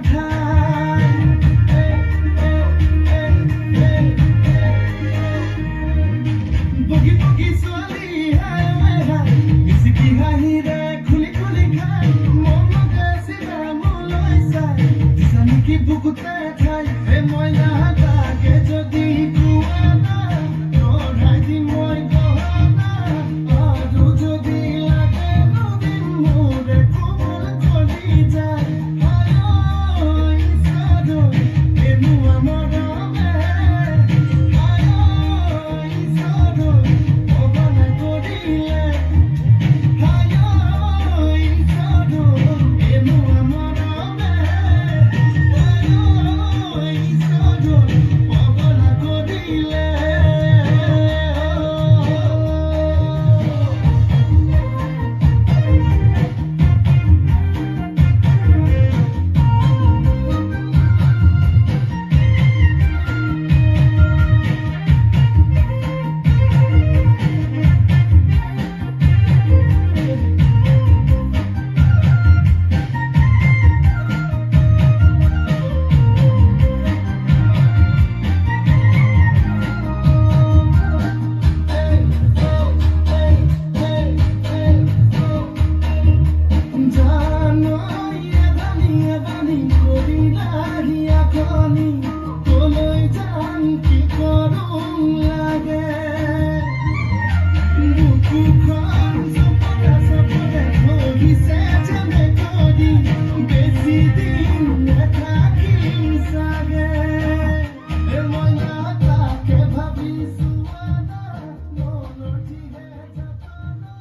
ঠাই। বগী বগী ছোৱালী হাই হাই, মিচিকি হাঁহিৰে খুলি খুলি খাই, মন গাইছিলা মোলৈ চাই, দিছা নেকি বুকুতে ঠাই। এ মইনা লাগে যদি কোৱা না, গঢ়াই দিম মই গহনা, আৰু যদি লাগে নদীন মোৰে কোমল কৰি যায়। হায় ঈশ্বৰ কেনুৱা মৰমে, হায় ঈশ্বৰ পগলা কৰিলে, হায় ঈশ্বৰ কেনুৱা মৰমে, হায় ঈশ্বৰ পগলা কৰিলে। কলৈ যাম কি কৰোঁ লাগে, বুকুখন চপৰে চপৰে ধৰিছে যেনে কৰি, বেছি দিন নাথাকিম চাগে। এ মইনা তাকে ভাবিছো মনৰ যিহে যাতনা।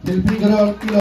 শিল্পীগৰাকী।